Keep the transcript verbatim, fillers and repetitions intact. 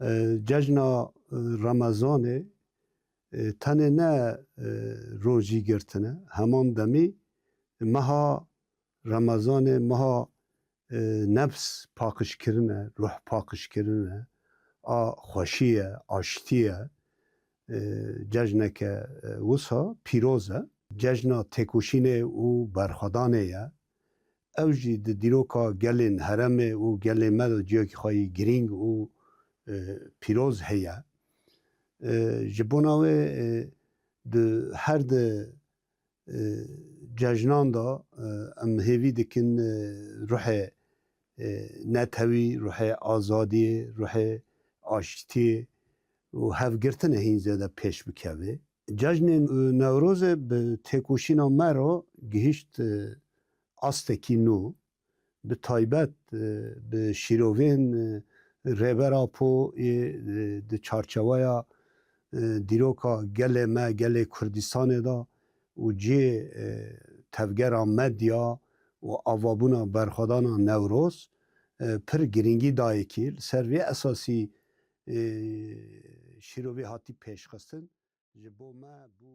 E, cejna, e, Remezanê, e, tenê ne, e, rojî girtine, heman demî meha Remezanê, meha, e, nefs paqijkirine, ruh paqijkirine, a xweşî ye, aştî ye. E, cejneke, e, wisa pîroz e. Cejna têkoşînê û berxwedanê ye. Ew jî di dîroka gelên herêmê û gelê me de ciyekî xwe yî girîng û, e, pîroz heye. E, ji bona wê, e, di her di, e, cejnan de, e, em hêvî dikin, e, ruhê, e, netewî, ruhê azadiyê, ruhê aştiyê û hevgirtinê hîn zêde pêş bikeve. Cejnên, e, Newrozê bi têkoşîna me re gihişt, e, astekî nû. Bi taybet, e, bi şîrovên, e, Rêber Apo yê, e, di çarçeweya, e, dîroka gelê me, gelê Kurdistanê de û cihê, e, tevgera medya û avabûna berxwedana Newroz, e, pir girîngî dayekî. Li ser vê esasî, e, şîrovê hatî pêşxistin. Ji bo me bû